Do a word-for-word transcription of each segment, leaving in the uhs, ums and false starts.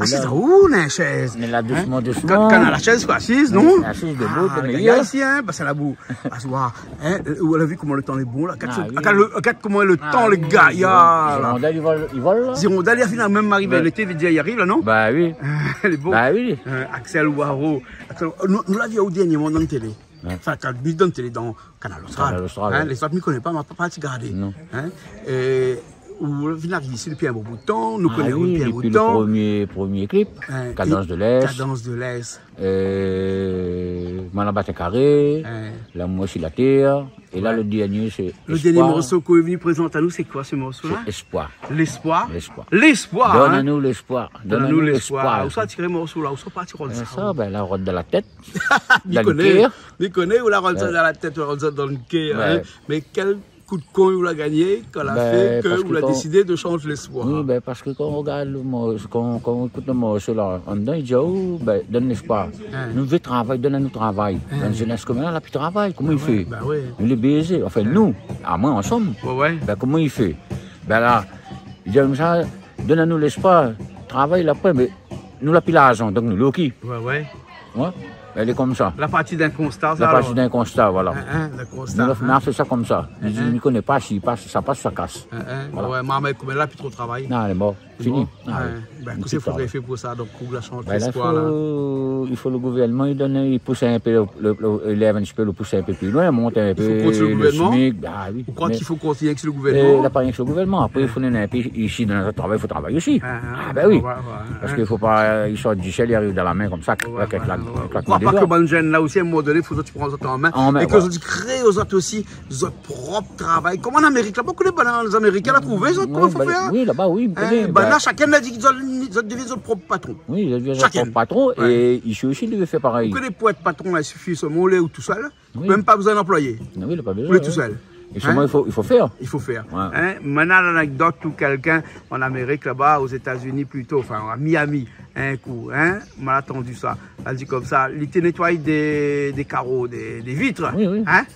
Asiz aou, néna shèz. Mé la, dousman, dousman. Kan, kan la shèz, asiz, non ? Asiz, debout, ah, lé méyèr. Gayar isi, hein, paske la bou. Aswar, hein, ou la vi koman lo tan lé bon la. Gard, ah, oui, gard lo, gard koman lo tan lé gayar la. Zirondèl i vol, i vol la. Zirondèl, li la fine mèm arivé. Lété, vé dir, i ariv la, non ? Ba oui. Lé bon. Ba oui. Euh, Axel Waro. Axel, nou, nou la vi aou dèrnièrman dan télé. Ouais. Anfin, kan mi di dan télé, dan Kanal Austral. Kanal Austral, hein, ouais. Lé zot mi koné pa, ma pa parti gardé. Non. Hein ? É ou vien arivé isi dopi in bon bout tan, nou koné aou dopi in bon bout tan. Ah oui, dopi lo promié, promié klip, hein, Kadans de l'Est. Kadans de l'Est. Euh, Malabat in karé, hein, Lamour si la tèr, é la, ouais, lo dèrnié, sé Espoir. Lo dèrnié morso ke ou la vni prézant anou, sé koi morso la ? Sé Espoir. Lespoir. Lespoir. Lespoir, hein ? Donn anou lespoir. Donn anou lespoir. Ousa ou la tir morso la, ousa ou la parti rod sa, sa, ben, la rod dan la tèt. Mi koné, dan lo kèr. Mi koné, ou la rod sa dan la tèt, ou la rod sa dan lo kèr, hein. Ouais. Mé kèl kou d'kon ou la gingné, kan la fé ke ou la désid de shanj Lespoir ? Oui, ben, paske kan ou rogard lo mor-, kan, kan ou ékout lo morso la, andan, i di, oh, ben, donn lespoir. Hein. Nou vé travay, donn anou travay. Hein. Bann zénès koméla, la pi travay. Koman i fé ? Ba ouais, ba ouais. Nou lé bézé. Anfin, nou, amoin, ansanm. Ouais, ouais. Ben, koman i fé ? Ben la, i di konmsa, donn anou lespoir, travay la poin, mé nou la pi larzan, donk nou lé oki. Ouais, ouais. Ouais, ben, lé konmsa. La parti d'in konsta, sa, alor. La parti d'in konsta, voilà. Hein, hein, d'in konsta, hein. Nou la fé sa konmsa. Hein, hein. Mi di, mi koné pa si i pas, sa pas, sa kas. Hein, hein. Voilà. Ouais, mé koméla la pi tro travay. Non, lé mor. Fini. Bon, ah, ouais, oui. Ben, kosa i fodré fé pou sa, donk, pou la shanj Lespoir la ? Ben, la, i fo, i fo lo gouvèrnman, i donn, i pous in pé lo, lo, lo, i lèv in ti pé, lo pous in pé pli loin, mont in pé lo smic, ah oui. I fo kontinié lo gouvèrnman ? Ou kroi k'i fo kontinié avèk lo gouvèrnman ? Eh, la pa rienk lo gouvèrnman. Apré, i fo néna in pé, isi, dan lo travay, i fo travay osi. Ah, ah, ben oui. Ouais, ouais, ouais. Paske i fo pa, i sort di sièl, i ariv dan la min konmsa, klak, klak, klak dé doi. Ou kroi pa ke bann jenn la osi, a in moman doné, fo zot i pran zot an min. An min, voilà. É ke zot i kré zot osi zot prop travay. Koman an Amérik, laba, ou koné bann Amérikèn la trouvé, zot, koman i fo fé ? Oui, laba, oui, mi koné. Hein, ben, la, shakinn la di ke zot, zot i devien zot prop patron. Oui, zot i devien zot prop patron. Shakinn. Ouais. É isi osi, i devé fé parèy. Ou koné, pou èt patron la, i sifi solman ou lé tousèl. Oui. Mèm pa bezoin d'anployé. Non, oui, la pa bezoin, oui. Ou lé tousèl. É solman, hein ? I fo, i fo fé. I fo fé. Ouais. Hein ? Moin néna in anekdot ou kèlkin an Amérik laba, Ozetazini plito, anfin, a Miami, in kou, hein, ma la antann sa. La di konmsa, li té nétoy dé, dé karo, dé, dé vit, oui, oui, hein,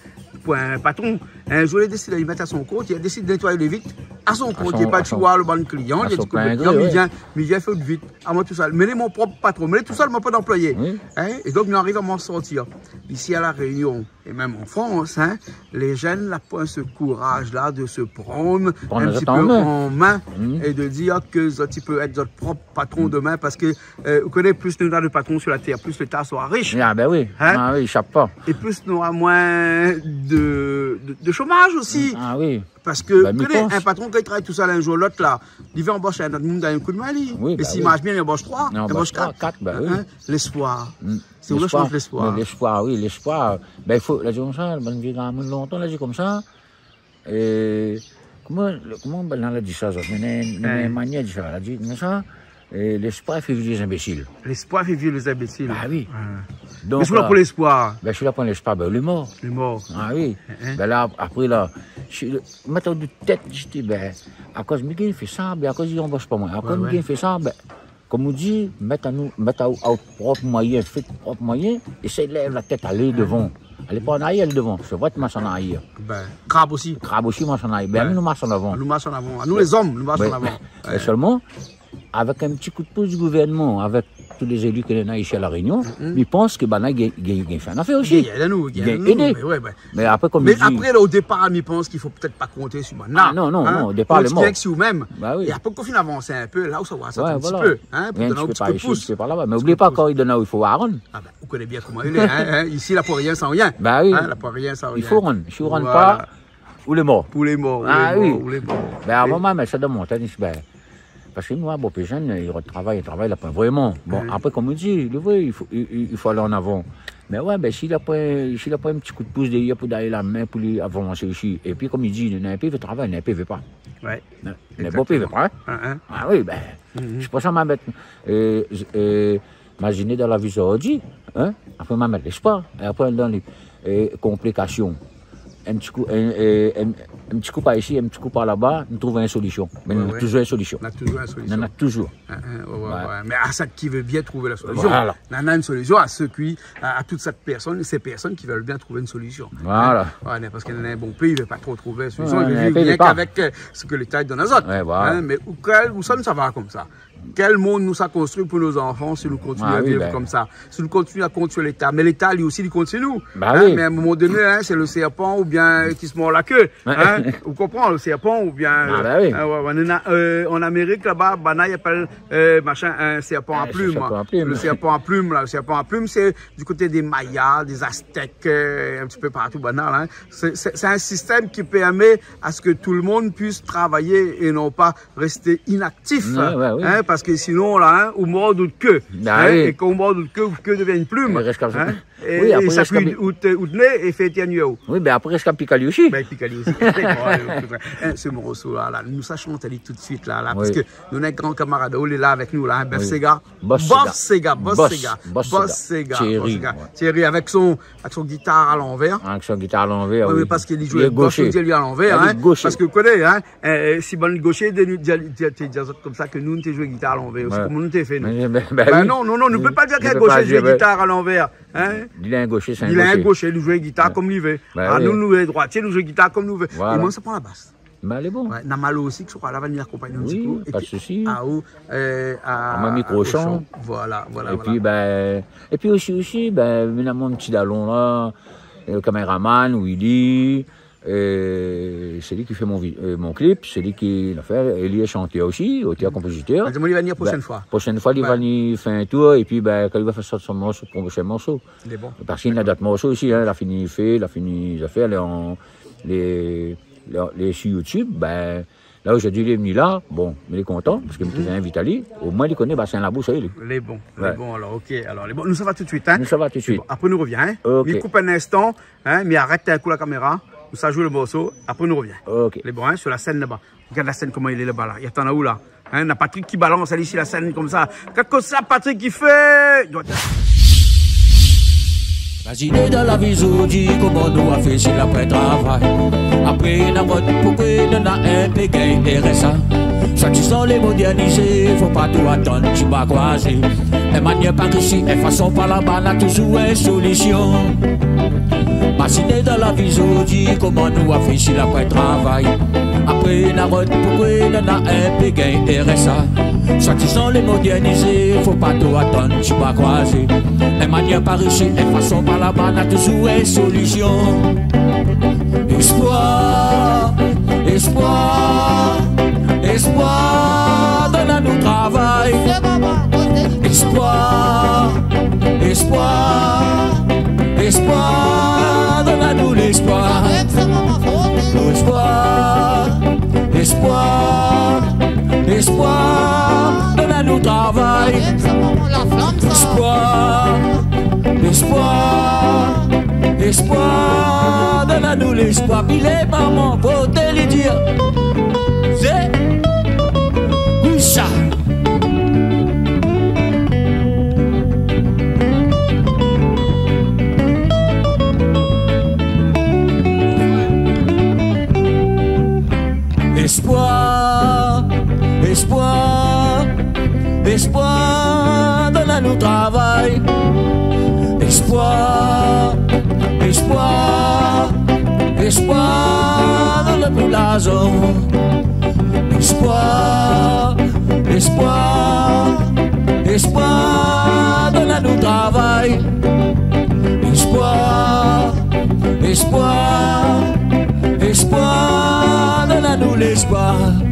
pou in patron. In zour, li désid, li mèt a son kont, li désid nétoy lé vit a son kont. A son, a son, li la pa ti oir lo bann klian, li la di, ékout, mi vien, mi vien fé out vit amoin tousèl. Mé lé mon prop patron, mé lé tousèl, moin pa d'anployé. Oui. Hein ? É donk, nou ariv a s'en sortir. Isi a La Rényon, é mèm an Frans, hein, lé jenn la poin se kouraj la de se pran in ti pé an min é de dir ke zot i pé èt zot prop patron domin, paske, euh, ou koné, plis nou néna de patron su la tèr, plis Léta sra rish. Ah ben oui. Hein ? Ah oui, i sap pa. É plis nou nora moin de, de, de shomaz osi. Ah oui. Paske, ou koné, in patron, kan li travay tousèl, in zour ou lot la, li vé anbosh in ot moun, done in kou d'min, li. Oui, ben oui. É si i marsh bien, li anbosh troi, li anbosh kat. Li anbosh troi, kat, ben oui. Hein ? Lespoir. Mm. Sé ou la shanj Lespoir. Lespoir. Mé lespoir, oui, lespoir. Ben, i fo, la di konmsa, bann vié gramoun lontan la di konmsa. É koman, koman bann la di sa, zot ? Mé néna, néna in manièr di sa, la di konmsa, é lespoir i fé viv lé zinbésil. Lespoir i fé viv lé zinbésil. Ba oui. Donk, mé si ou la, euh, pran lespoir. Ben, si ou la pran lespoir, ben, ou lé mor. Ou lé mor. Ah oui. Hein, hein. Ben la, apré la, si, mèt aou dan out tèt, di, ben, akoz mi gingn fé sa, ben, akoz i anbosh pa moin. Akoz mi gingn fé sa, ben, konm ou di, mèt anou, mèt aou, aou prop moiyin, fé prop moiyin, éséy lèv la tèt, alé dovan. Alé pa an arièr, alé dovan. Sé vré, ou marsh an arièr. Ben, krab osi. Krab osi marsh an arièr. Ben, nou marsh an avan. Nou marsh an avan. Nou, lé zom, nou marsh an avan. Mé solman, avèk in ti kou d'pous di gouvèrnman, avèk tout lé zéli ke néna isi a La Rényon, mi pans ke banna i gingn, gingn, gingn fé in afèr osi. Gingn èd anou, gingn èd anou, mé ouais, ben, Mé apré, konm mi di, apré, la, o dépar, mi pans k'i fo pétèt pa konté su banna. Ah non, non, non, o dépar, lé mor. Kont bien su ou mèm. Ba oui. É apré, kan ou fine avans in pé, la ou sa oir sa in ti pé, hein, pou donn in ti kou d'pous. In ti pé par isi, in ti pé par laba. Mé oubli pa, kan i donn aou, i fo rann. Ah ben, ou koné bien koman i lé, hein, hein. Isi, la pou rien san rien. Ba oui. Hein, la pou rien san rien. I fo rann. Si ou rann pa, ou lé mor. Voilà. Ou lé mor, ou lé mor. Ben, avan, moin, mé sa dan mon tèt, ben, Paske nou, bon, pé jenn, i rod travay, travay, la poin vréman. Bon, apré, konm ou di, lé vré, i fo, i, i, i fo alé an avan. Mé ouais, ben, si la poin, si la poin in ti kou d'pous dèrièr pou done la min pou li avansé osi. Épi, konm i di, néna in pé i vé travay, néna in pé i vé pa. Ouais. Néna in pé i vé pa, hein. Ah oui, ben, sé pou sa, ma mèt, euh, euh, Imaziné dan la vi zordi, hein, apré, ma mèt lespoir, é apré, dan lé, euh, konplikasion. In ti kou, in, euh, in, in ti kou par isi, in ti kou par laba, nou trouv in solision. Mé néna touzour in solision. Néna touzour in solision. Néna touzour. Hein, hein, ouais, ouais, ouais. Mé a sak i vé bien trouv la solision. Voilà. Néna in solision a sak i, a, a tout sak pèrsone, sé pèrsone ki vé bien trouv in solision. Voilà. Hein ? Ouais, paske néna in bonpé i vé pa tro trouv in solision. Ouais, i vé viv rienk avèk, euh, sak Léta i donn azot. Ouais, voilà. Hein, mé ou, kèl, ou sa, sa va konmsa. Kèl mond nou sa konstrui pou nout zanfan si nou kontinié a viv konmsa ? Si nou kontinié a kont si Léta, mé Léta, li osi, li kont si nou. Ba oui. Mé a in moman doné, sé le sèrpan oubien ki se mord la ké. Ou konpran, le sèrpan oubien, an Amérik laba, banna i apèl in sèrpan a plim. Le sèrpan a plim la, le sèrpan a plim, sé du koté dé Maya, dé Aztèk, in ti pé partou banna la. Sé in sistèm ki pèrmé a se ke tout le mond i puis travay é non pa rès inaktif. Parske sinon la, ou mord out ké. É kan ou mord out ké, out ké i devien in plim. É sa kui out, out né é fé étèrnié aou. Oui, bin apré, sa i pik ali osi. Bin i pik ali osi. Sé morso la, nou sa shant ali tout suit la, parske nou néna in gran kamarad, li lé la avèk nou la, Boss Séga. Boss Séga, Boss Séga, Boss Séga. Thierry, avèk son, avèk son gitar a lanvèr. Avèk son gitar a lanvèr, oui, parske li zoué gos, li zoué alanvèr, parske ou koné, si bann gosé té di azot konmsa ke nou, nou té zoué gitar a lanvèr osi, koman nou té fé nou ? Bin non, non, non, nou pé pa dir k'in gosé i zoué gitar a lanvèr. Li lé in gosé, sé in gosé, li zoué gitar konm li vé. Nou, nou lé droitié, nou zoué gitar konm nou vé. É moin sa pran la bas. Bin lé bon. Namalo osi, ki sra la, va ni akonpagn anou in ti kou. Oui, pa de sousi. Épi aou, a Mikro Shan. Voilà, voilà. Épi bin, épi osi, osi, bin, mi néna mon ti dalon la, le kaméraman, Willy, sé li ki fé mon vi-, mon klip, sé li ki la fé, é li lé shantèr osi, otèr, konpozitèr. Li va ni la proshèn foi. Proshèn foi li va ni fé in tour, épi bin kan li va fé son morso, son proshin morso. Parske li néna dot morso osi, la fini fé, la fini zafèr, lé an, lé, lé si YouTube, bin, la zordi li lé vni la, bon, mi lé kontan, parske mi té invit ali, omoin li koné Bassin Labou, sa li. Lé bon, lé bon, alor, OK, alor, lé bon. Nou sava tout suit. Nou sava tout suit. Apré nou revien. OK. Mi koup in instan, mi arèt in kou la kaméra, nou sa zoué le morso, apré nou revien. OK. Lé bon, si la sèn laba. Gard la sèn koman li lé laba la. I atann aou la. Na Patrick ki balans ali si la sèn konmsa. Gard kosa Patrick i fé. Imaziné dan la vi zordi, koman nou va fé si la poin travay. Apré na rod, poukwé nana in pé gingn RSA ? Soi-dizan lé modèrnizé, fo pa tou atann, ti ba kroizé. In manièr par isi, in fason par laba, na touzour in solision. Imaziné dan la vi zordi, koman nou va fé si la poin travay. Apré na rod, poukwé nana in pé gingn RSA ? Soi-dizan lé modèrnizé, fo pa tou atann, ti ba kroizé. In manièr par isi, in fason par laba, na touzour in solision. Espoir, espoir, espoir, donn anou travay. Espoir, espoir, espoir, donn anou lespoir. Espoir, espoir, espoir, donn anou travay. Espoir, espoir, espoir, donn anou lespoir. Bilé momon, koté li di. Sé kisa ? Espoir, espoir, espoir, donn anou travay. Espoir, espoir, espoir, donn anou larzan. Espoir, espoir, espoir, donn anou travay. Espoir, espoir, espoir, donn anou lespoir.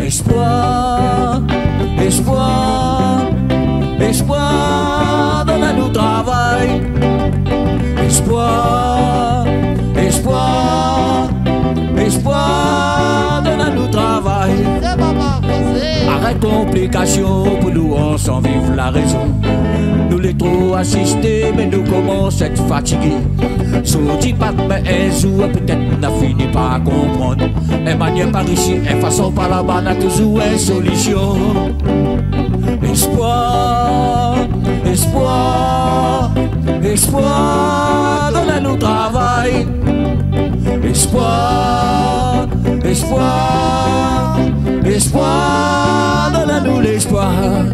Espoir, espoir, espoir, donn anou travay. Espoir, espoir, espoir, donn anou travay. Arèt konplikasion pou nou ansanm viv la rézon. Nou lé tro asisté, mé nou komans èt fatigé. Zordi pa, mé in zour pétèt na fini par konprann. In manièr par isi, in fason par laba, na touzour in solision. Espoir, espoir, espoir, donn anou travay. Espoir, espoir, espoir, donn anou lespoir.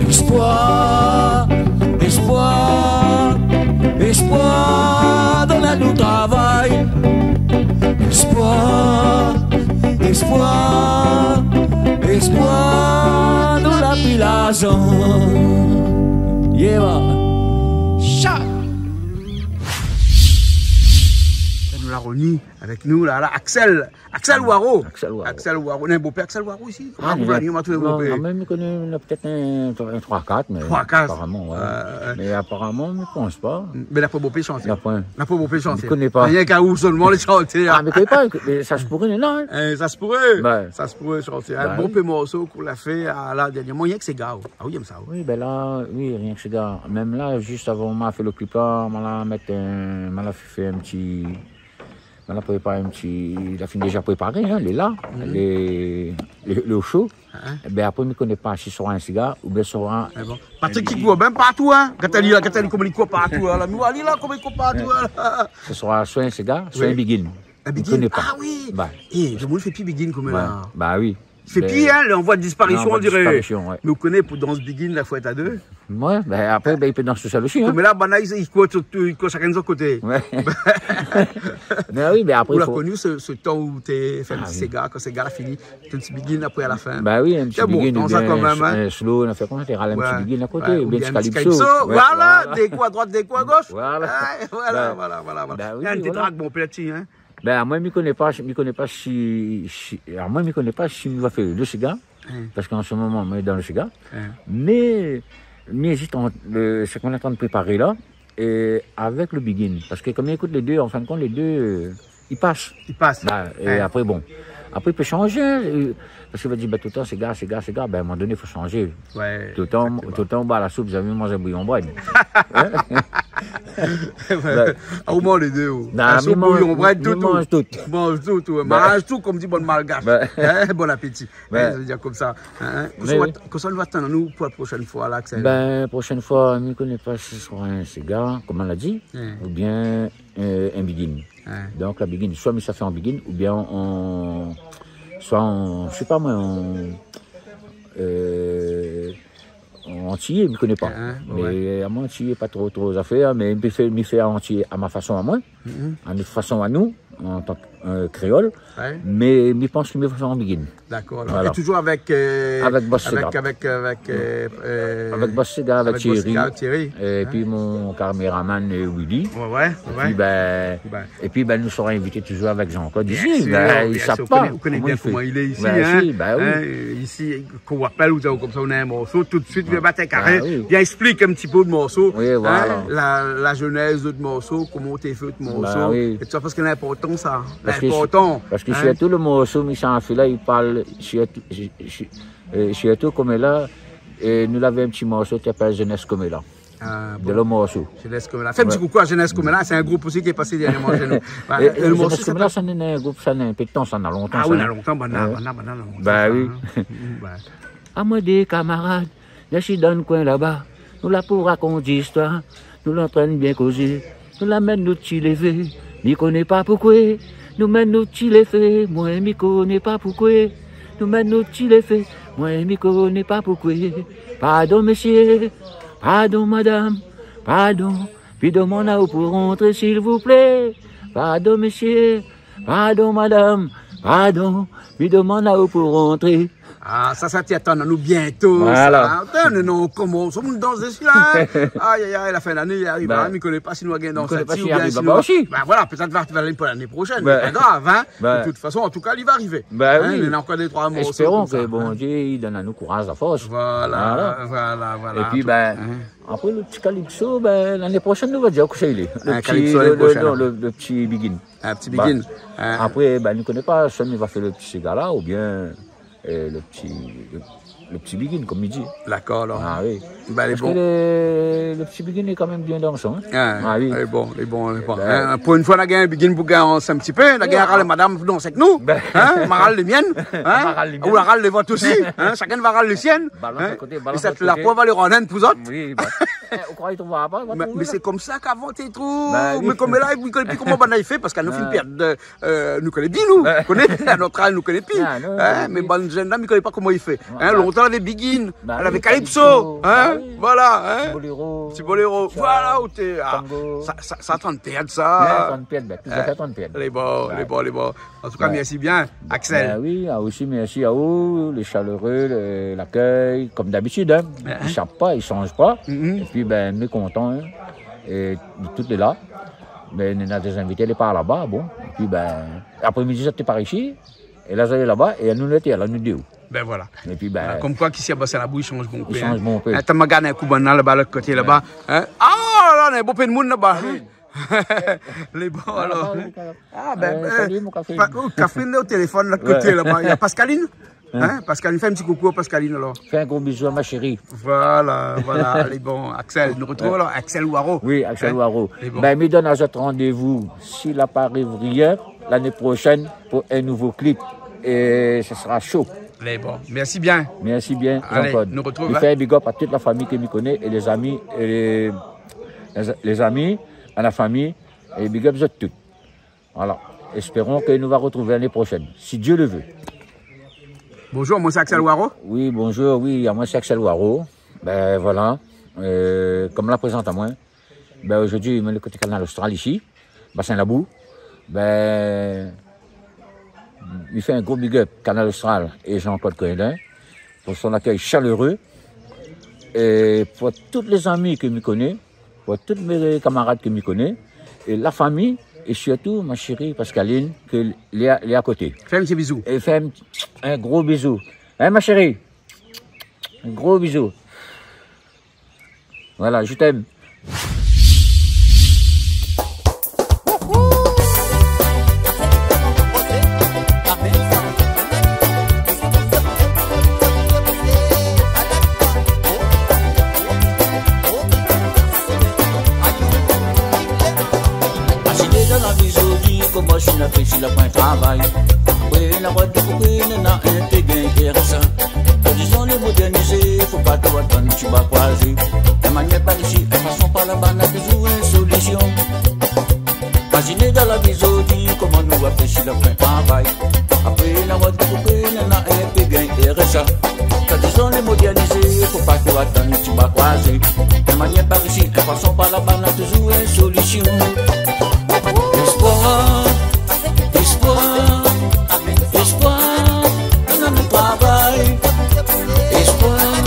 Espoir, espoir, espoir, donn anou travay. Espoir, espoir, espoir, nou la pi larzan. Yeah. Cha. Nou la revni avèk nou la, la, Axel. Axel Waro. Axel Waro. Axel Waro. Néna bonpé Axel Waro isi ? Ah, koman ou néna, va, nou, ma trouvé non, bonpé. Non, mé mi koné, néna pétèt in, in troi, kat, mé troi, kat. Aparaman, ouais. Ouais, ouais. Mé aparaman, mi pans pa. Mé la pa bonpé shanté. La poin. La pa bonpé shanté. Mi koné pa. Rienk aou solman lé shanté, ah, hein. Mé koné pa, mé sa se pouré, non, hein. Eh, sa se pouré. Ouais. Sa se pouré shanté, hein. Bah oui. Bonpé morso k'ou la fé, ah, la, dèrnièrman, rienk séga, oh. Ah oui, mi èm sa, oh. Oui, ben la, oui, rienk séga. Mèm la, zis avan ma fé le klip la, ma la mèt in, ma la fé in ti Ma la préparé in ti, la fine déza préparé, hein, lé la, lé, lé, lé o sho. Hein ? Ében, apré, mi koné pa si sra in séga oubien sra... Mé bon. Patrick, li kour mèm partou, hein. Gard ali la, gard ali koman li kour partou la. Mé ali la, koman li kour partou la. Sé sra soi in séga, soi in bigin. In bigin ? Mi koné pa. Ah oui. Bah. Eh, demoun i fé pi bigin koméla. Bah oui. Sé pi, hein, lé an voi de disparision, on diré. Lé an voi de disparision, ouais. Mé ou koné, pou dans bigin, la fo èt a dé. Ouais, ben, apré, ben, i pé dans tousèl osi, hein. Mé la, banna, i, i kour tout, i kour shakinn son koté. Ouais. Mé oui, mé apré, ou la fo koni se, se tan ou té fé in ti séga, kan séga la fini, té in ti bigin apré a la fin. Bah oui, in ti bigin, oubien in slow, ou la fé koman, té ral in ti bigin a koté, oubien in ti kalipso. Voilà, dé kou a droit, dé kou a gosh. Voilà. Ouais, voilà, voilà, voilà. Bah oui, voilà. Néna in ti trak bonpé la dsi, hein. Ben, amoin, mi koné pa, mi koné pa si, si, amoin, mi koné pa si mi va fé le séga, parske an se moman, mi lé dan le séga. Mé, mi ézit ant le, sak mi lé antrin de préparé la, é avèk le bigin. Parske kan mi ékout lé dé, an fin de kont, lé dé, euh, i pas. I pas. Bah, é apré, bon. Apré, i pé shanjé, hein, euh, Parske va di, ben, toultan séga, séga, séga, ben, a in moman doné, fo shanjé. Ouais, exactement. Toultan, toultan, ba, la soup, zamé manz bouyon brèd. Hein ? Ouais. Ah, ou manz lé dé, ou. Non, la soup, mi manz, bouyon brèd, mi tout, manz tout. Manz tout, ouais. Manz tout, konm di bann malgash. Ouais. Hein, bon apéti. Ouais. Hein, mi vé dir konmsa. Hein, mé kosa nou va, kosa nou va atann anou pou la proshèn foi la, Axel ? Ben, proshèn foi, mi koné pa si sra in séga, koman la di, oubien, euh, in bigin. Ouais. Donk, la bigin, soi mi sa fé an bigin, oubien an, soi an, mi sé pa moin, an, euh, an antiyé, mi koné pa. Mé an antiyé, pa tro, tro zafèr, mé mi fé, mi fé an antiyé a ma fason amoin, a nout fason anou, an tan ke, euh, kréol. Ouais. Mé mi pans ke mi fé an bigin. Dakor, alor. Voilà. É touzour avèk, euh, avèk Boss Séga. Avèk, avèk, euh, avèk Boss Séga, avèk Thierry. Épi mon kaméraman, euh, Willy. Ouais, ouais. Épi, ben, épi, ben, nou sra invité touzour avèk Jean-Claude isi. Bien sir, bien sir. Ou koné, ou koné bien koman i lé isi, hein. Ben, si, ben oui. Hein, isi, kan ou apèl, ou di konmsa, ou néna in morso, tout de suit, vien bat in karé, vien ésplik in ti pé out morso, hein, la, la zénèz de out morso, koman ou té fé out morso. Ben oui. É tousa, parske lé inportan sa. Lé inportan, hein. Parske sirtou le morso mi sa fé la, i parl sirtou, si, si, euh, sirtou koméla, euh, nou lavé in ti morso ki apèl Zénès Koméla. Ah, bon. De le morso. Zénès Koméla. Fé in ti koukou a Zénès Koméla, sé in group osi ki lé pasé dèrnièrman shé nou. Voilà. É, é le morso Zénès Koméla, sa néna in group, sa néna in pé de tan, sa néna lontan, sa, hein. Ah oui, néna lontan, banna, banna, lontan sa, hein. Ben oui. Mm, ouais. Amoin dé kamarad, nou lé asi dan in koin laba, nou la pou rakont zistoir, nou lé antrin bien kozé, nou la mèt nout ti lévé, mi koné pa poukoué, nou mèt nout ti lévé, moin mi koné pa poukoué, nou mèt nout ti lévé, moin mi koné pa poukoué. Pardon, mésyé, pardon, madam, pardon, mi domann aou pou rantré, silvouplé. Pardon, mésyé, pardon, madam, pardon, mi domann aou pou rantré. Ah, sa, sa té atann anou bientô, sa. Voilà. Atann, non, koman, sa, nou dans dési la, hein. Ay, ay, ay, la fin d'ané i ariv, hein. Mi koné pa si nou va gingn dans sa osi. Mi koné pa si i ariv laba osi. Ben voilà, pétèt va, va ané proshèn, mé pa grav, hein. De tout fason, an tou ka, li va arivé. Ben oui. Hein, néna ankor dé troi morso konmsa, hein. Espérons que Bondié i donn anou kouraz, la fors. Voilà, voilà, voilà. Épi, ben, apré le ti kalipso, ben, lané proshèn, nou va dir kosa i lé. Le ti, le, le, le, le ti bigin. In ti bigin. Apré, ben, nou koné pa, soi mi va fé le ti séga la, oubien, euh, le ti, le, le ti bigin, konm i di. Dakor, alor. Ah oui. Ben, lé bon. Parske le, le ti bigin lé kan mèm bien dansan, hein. Ah oui. Lé bon, lé bon, lé bon. Ben, hein, pou in foi, nou la gingn in bigin pou gingn dans in ti pé, nou la gingn ral madam pou dans avèk nou. Ben. Hein, ma ral le mien, hein. Ma ral le mien. Ou la ral le vot osi, hein. Shakinn va ral le sien, hein. Balans a koté, balans a koté. É sèt la, pou va le rann in pou zot. Oui, ben. Eh, ou kroi i trouv pa, va trouv la. Mé sé konmsa k'avan té i trouv. Ba oui. Mé konm la, nou koné pi koman banna i fé, parske nou fine pèrd, euh, nou koné pi, nou. Koné, a nout az, nou koné pi. Ah, non, non, non. Mé bann jenn la, mi koné pa koman i fé. Lontan lavé biguine, lavé calypso, hein. Ba oui. Voilà, hein. Ti boléro. Ti boléro. Voilà, ou té, ah, tango. Sa, sa, sa té antrinn pèrd sa. Ouais, té antrinn pèrd, bin, tousa té antrinn pèrd. Lé bon, lé bon, lé bon. An tou ka, mèrsi bien, Axel. Bin oui, ah, osi mèrsi aou, lé shaleureux, le, lakèy, konm dabitid, hein. I shap pa, i sanz pa. Épi, bin, nou lé kontan, hein. É tout lé la. Mé néna dé zinvité, lé par laba, bon. Épi, bin, apré-midi, zot té par isi. É la, zot lé laba, é nou, nou té la, nou dé. Bin voilà. Épi, bin, konm koi, kisa i bas la bouy, i sanz bonpé, hein. I sanz bonpé. Atann, ma gard in kou banna laba, lot koté laba. Hein ? Ah la la, néna bonpé d'moun laba, hein. Lé bon, alor. Ah, bin, euh, salut, mon Kafrine. Pa-, oh, Kafrine lé o téléfone, lot koté laba. Néna Pascaline ? Hein ? Pascaline, fé in ti koukou a Pascaline, alor. Fé in gro bizou a ma shéri. Voilà, voilà. Lé bon, Axel. Nou artrouv alor Axel Waro. Oui, Axel Waro. Lé bon. Bin, mi donn azot randévou, si la pa ariv rien, lané proshèn pou in nouvo clip. É sa sra sho. Lé bon. Mèrsi bien. Mèrsi bien, Jean-Claude. Alé, nou artrouv, hein. Mi fé in big up a tout la fami ke mi koné é lé zami, é lé, lé, lé zami, a la fami, é big up zot tout. Voilà. Espérons ke nou va artrouv lané proshèn, si Dieu le veut. Bonjour, moin sé Axel Waro. Oui, bonjour, oui, amoin sé Axel Waro. Bin voilà. Euh, konm la prézant amoin, bin, zordi, mi lé koté Kanal Austral isi, Basin Labou. Bin, mi fé in gro big up, Kanal Austral é Jean-Claude Coindin, pou son akèy shaleureux. É pou tout lé zami ke mi koné, pou tout mé kamarad ke mi koné, é la fami, é sirtou ma shéri Pascaline, ke lé a, lé a koté. Fé in ti bizou. É fé in, in gro bizou. Hein, ma shéri ? In gro bizou. Voilà, je t'aime. Asté dan la vi zordi, koman si na fé si la poin travay. Apré, na rod de koupé, na, na in pé bien R S A. Soi-dizan lé modèrnizé, fo pa tro atann ti ba kroizé. In manièr par isi, in fason par laba, na touzour in solision. Imaziné dan la vi zordi, koman nou va fé si la poin travay. Apré, na rod de koupé, na, na in pé bien R S A. Soi-dizan lé modèrnizé, fo pa tro atann ti ba kroizé. In manièr par isi, in fason par laba, na touzour in solision. Espoir, espoir, espoir, donn anou travay. Espoir,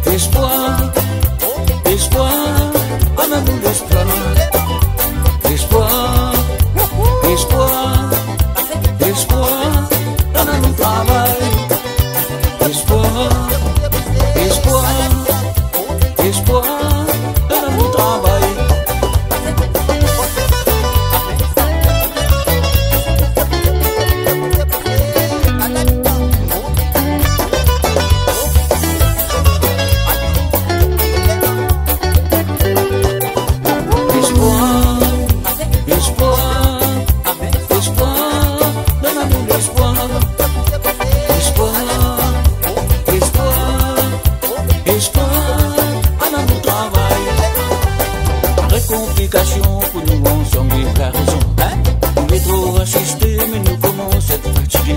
espoir, espoir, donn anou lespoir. Espoir, espoir, espoir, donn anou travay. Espoir, espoir, espoir, donn anou travay. Espoir, espoir, espoir, donn anou lespoir. Espoir, espoir, espoir, donn anou travay. Arèt konplikasion pou nou ansanm viv la rézon, hein ? Nou lé tro asisté, mé nou komans èt fatigé.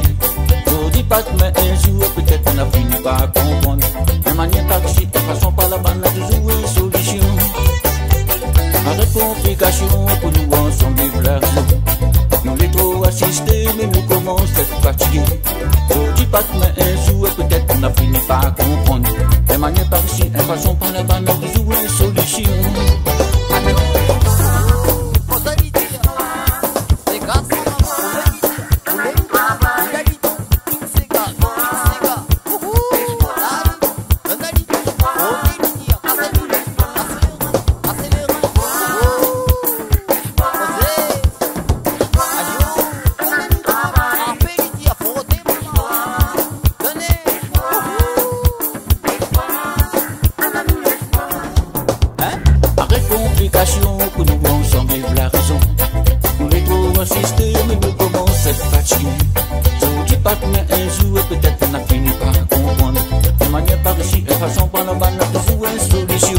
Zordi pa dmin, in zour, pétèt nou na fini par konprann. In manièr par isi, in fason par laba, na touzour in solision. Arèt konplikasion pou nou ansanm viv la rézon. Nou lé tro asisté, mé nou komans èt fatigé. Zordi pa dmin, in zour, pétèt nou na fini par konprann. In manièr par isi, in fason par laba, na touzour in solision. Hein ? Arèt konplikasion pou nou ansanm viv la rézon. Nou lé tro asisté, mé nou komans èt fatigé. Zordi pa dmin, in zour, pétèt nou na fini par konprann. In manièr par isi, in fason par laba, na touzour in solision.